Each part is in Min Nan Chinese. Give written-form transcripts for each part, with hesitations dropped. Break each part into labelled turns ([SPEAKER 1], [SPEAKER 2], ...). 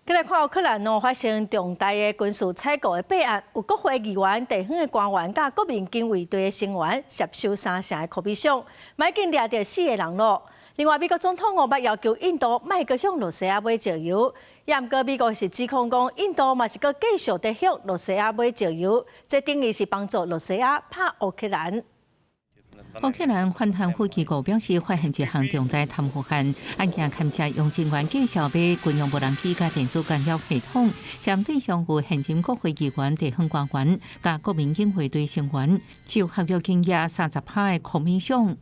[SPEAKER 1] 再來看烏克蘭哦，發生重大的軍事採購的弊案，有國會議員、地方的官員佮國民警衛隊的成員接受三成的可比賞，已經掠著四個人囉。另外，美國總統奧巴要求印度莫閣向羅西亞買石油，也毋過美國是指控講印度嘛是閣繼續佇向羅西亞買石油，這等於是幫助羅西亞拍烏克蘭。
[SPEAKER 2] 烏克蘭反貪腐機構表示，發現一項重大貪腐案，案件牽涉用人員繼續買軍用無人機佮電子干擾系統，針對象有現任國會議員、地方官員佮國民警衛隊成員，受合約金額30%的可比賞。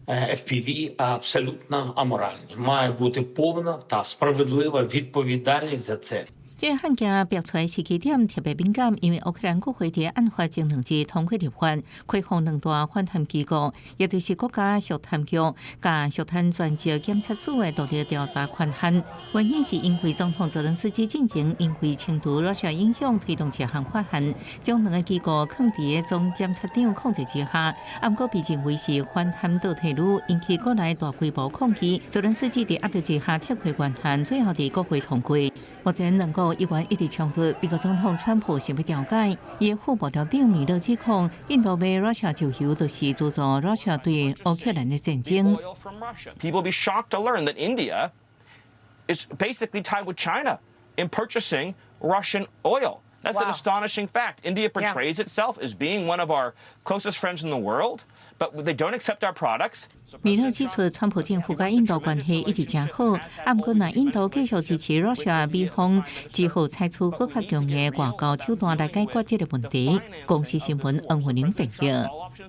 [SPEAKER 3] FPV абсолютно аморальні. Має бути повна та справедлива відповідальність за це.
[SPEAKER 2] 這個案件爆出來時機點特別敏感，因為烏克蘭國會佇案發前2日通過立法，開放兩大反貪機構，也就是國家肅貪局佮肅貪專職檢察署的獨立調查權限。原因是因為總統澤倫斯基進前因為清除羅西亞影響，推動這項法案，將兩個機構囥佇總檢察長控制之下。毋過被認為是反貪倒退嚕，引起國內大規模抗議。澤倫斯基佇壓力之下撤回權限，最後佇國會通過。目前兩國議員一直衝突，美國總統川普想欲調解，伊的副幕僚長米勒指控印度買羅西亞石油，就是資助羅西亞對烏克蘭的戰爭。
[SPEAKER 4] People be shocked to learn that India is basically tied with China in purchasing Russian oil. That's an astonishing fact. India portrays itself as being one of our closest friends in the world, but they don't accept our products.
[SPEAKER 2] 米勒指出，川普政府佮印度關係一直誠好，毋過若印度繼續支持羅西亞，美方只好採取閣較強硬的外交手段來解決這個問題。公視新聞黃慧玲報導。